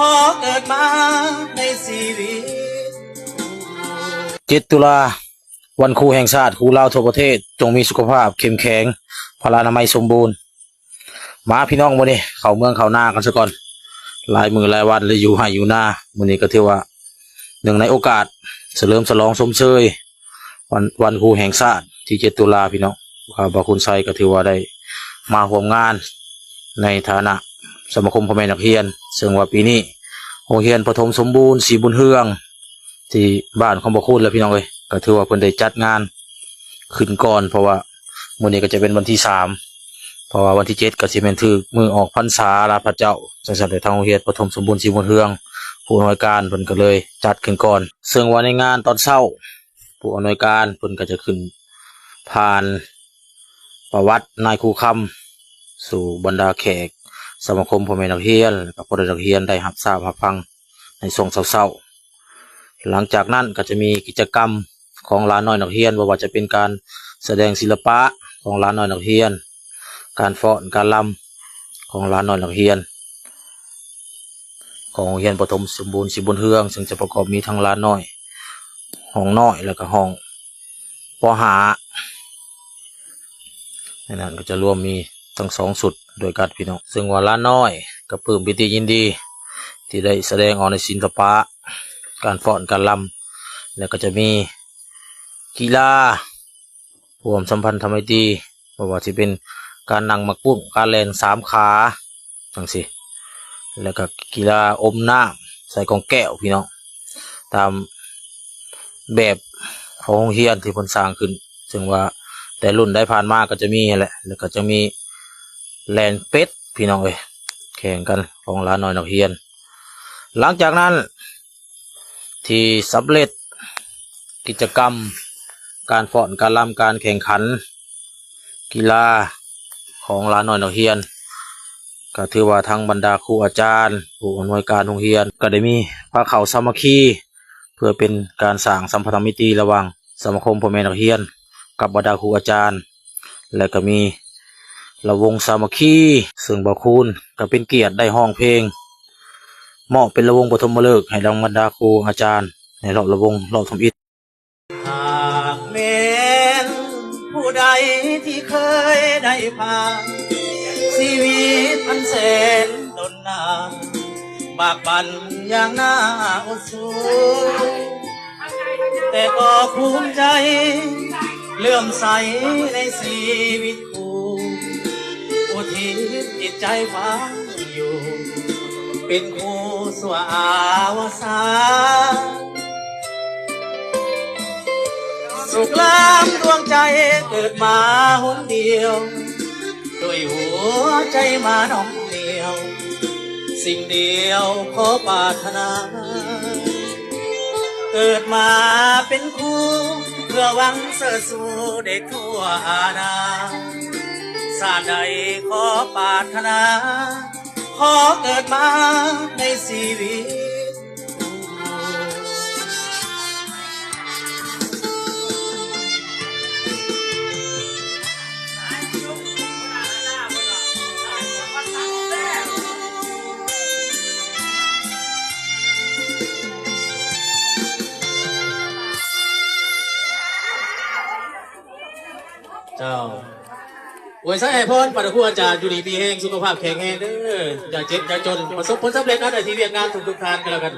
ຂໍເກີດມາໃນຊີວິດ ເຈັດ ຕຸລາ ວັນຄູແຫ່ງຊາດ, ຄູລາວທົ່ວປະເທດ ຈົ່ງມີສຸຂະພາບເຂັ້ມແຂງ, ພະລານາໄມສົມບູນ. ມາພີ່ນ້ອງ, ມື້ນີ້ເຂົ້າເມືອງເຂົ້ານາກັນຊະກ່ອນ. ຫຼາຍມື້ຫຼາຍວັນແລ້ວຢູ່ໄຮ່ຢູ່ນາ, ມື້ນີ້ກໍຖືວ່າເນື່ອງໃນໂອກາດສະເຫຼີມສະຫຼອງຊົມເຊີຍ ວັນ ວັນຄູແຫ່ງຊາດທີເຈັດຕຸລາພີ່ນ້ອງ, ຂ້າພະເຈົ້າບ່າວຄູນໄຊກໍຖືວ່າໄດ້ມາຮ່ວມງານໃນຖານະສະມາຄົມພໍ່ແມ່ນັກຮຽນ, ເຊິ່ງວ່າປີນີ້ໂຮງຮຽນປະຖົມສົມບູນສີບຸນເຮືອງ ທີ່ບ້ານຂອງພະຄູນແຫຼະພີ່ນ້ອງເອີຍ, ກໍຖືວ່າເພິ່ນໄດ້ຈັດງານຂຶ້ນກ່ອນ, ເພາະວ່າມື້ນີ້ກໍຈະເປັນວັນທີສາມ ເພາະວ່າວັນທີເຈັດກໍຊິແມ່ນຖືກມື້ອອກພັນສາລາພະເຈົ້າ. ຈັ່ງຊັ້ນແຫຼະ ທາງໂຮງຮຽນປະຖົມສົມບູນສີບຸນເຮືອງ ຜູ້ອຳນວຍການເພິ່ນກໍເລີຍຈັດຂຶ້ນກ່ອນ, ເຊິ່ງວ່າໃນງານຕອນເຊົ້າ ຜູ້ອຳນວຍການເພິ່ນກໍຈະຂຶ້ນຜ່ານປະຫວັດນາຍຄູຄຳ ສູ່ບັນດາແຂກສະມາຄົມພໍ່ແມ່ນັກຮຽນ ແລະ ກໍພໍ່ແມ່ນັກຮຽນໄດ້ຮັບຊາບຮັບຟັງໃນຊ່ວງເຊົ້າໆ. ຫຼັງຈາກນັ້ນກໍຈະມີກິດຈະກຳຂອງຫຼານນ້ອຍນັກຮຽນ, ບໍ່ວ່າຈະເປັນການສະແດງສິລະປະຂອງຫຼານນ້ອຍນັກຮຽນ, ການຟ້ອນການລຳຂອງຫຼານນ້ອຍນັກຮຽນ ຂອງໂຮງຮຽນປະຖົມສົມບູນສີບຸນເຮືອງ, ເຊິ່ງຈະປະກອບມີທັງຫຼານນ້ອຍຫ້ອງນ້ອຍ ແລະ ກໍຫ້ອງ ປໍຫ້າ. ໃນນັ້ນກໍຈະລວມມີທັງສອງຊຸດດ້ວຍກັນພີ່ນ້ອງ, ເຊິ່ງວ່າຫຼານນ້ອຍກໍປຶ້ມປີຕິຍິນດີທີ່ໄດ້ສະແດງອອກໃນສິລະປະການຟ້ອນການລຳ, ແລະ ກໍຈະມີກິລາ ຮ່ວມສຳພັນທຳໄມຕີ, ບໍ່ວ່າຊິເປັນການນັ່ງໝາກປຸ້ງ, ການແລ່ນສາມຂາ ຈັ່ງຊີ້ ແລ້ວກໍກິລາອົມນ້ຳໃສ່ກອງແກ້ວພີ່ນ້ອງ, ຕາມແບບຂອງໂຮງຮຽນທີ່ເພິ່ນສ້າງຂຶ້ນ, ເຊິ່ງວ່າແຕ່ລຸ້ນໃດຜ່ານມາກໍຈະມີຫັ້ນແຫຼະ, ແລ້ວກໍຈະມີແລ່ນເປັດພີ່ນ້ອງເອີຍ, ແຂ່ງກັນຂອງຫຼານນ້ອຍນັກຮຽນ. ຫຼັງຈາກນັ້ນ ທີ່ສຳເລັດກິດຈະກຳການຟ້ອນການລຳ, ການແຂ່ງຂັນ ກິລາຂອງຫຼານນ້ອຍນັກຮຽນ, ກໍຖືວ່າທັງບັນດາຄູອາຈານ, ຜູ້ອຳນວຍການໂຮງຮຽນ ກໍໄດ້ມີພາເຂົ້າສາມັກຄີ ເພື່ອເປັນການສ້າງສຳພັນທຳໄມຕີລະຫວ່າງສະມາຄົມພໍ່ແມ່ນັກຮຽນກັບບັນດາຄູອາຈານ, ແລະ ກໍມີລຳວົງສາມັກຄີ, ເຊິ່ງບ່າວຄູນກໍເປັນກຽດໄດ້ຮ້ອງເພງມອບເປັນລຳວົງປະຖົມມະເລີກໃຫ້ນຳບັນດາຄູອາຈານໃນຮອບລຳວົງຮອບທຳອິດ. ຫາກແມ່ນຜູ້ໃດທີ່ເຄີຍໄດ້ຜ່ານຊີວິດອັນແສນດົນນານ ບາກບັ່ນຢ່າງໜ້າອົດສູ ແຕ່ກໍພູມໃຈເຫຼື້ອມໃສໃນຊີວິດຄູ່ ອຸທິດຈິດໃຈຝັງຢູ່ ເປັນຄູ່ຊົ່ວອາວະສານ ສຸກລາມດວງໃຈເກີດມາຫົນດຽວ ດ້ວຍຫົວໃຈມາໜ່ອມໜຽວ ສິ່ງດຽວຂໍປາດຖະໜາ ເກີດມາເປັນຄູ່ ເພື່ອຫວັງເຊີດຊູເດັກທົ່ວອານາ ຊາດໃດຂໍປາດຖະໜາ ຂໍເກີດມາໃນຊີວິດ. ເຈົ້າ ອວຍໄຊໃຫ້ພອນ ພະຄູອາຈານ ຢູ່ດີມີແຮງ ສຸຂະພາບແຂງແຮງເດີ້ ຢ່າເຈັບຢ່າຈົນ ປະສົບຜົນສຳເລັດ ອັນໃດທີ່ວຽກງານທຸກໆທ່ານກໍແລ້ວກັນ.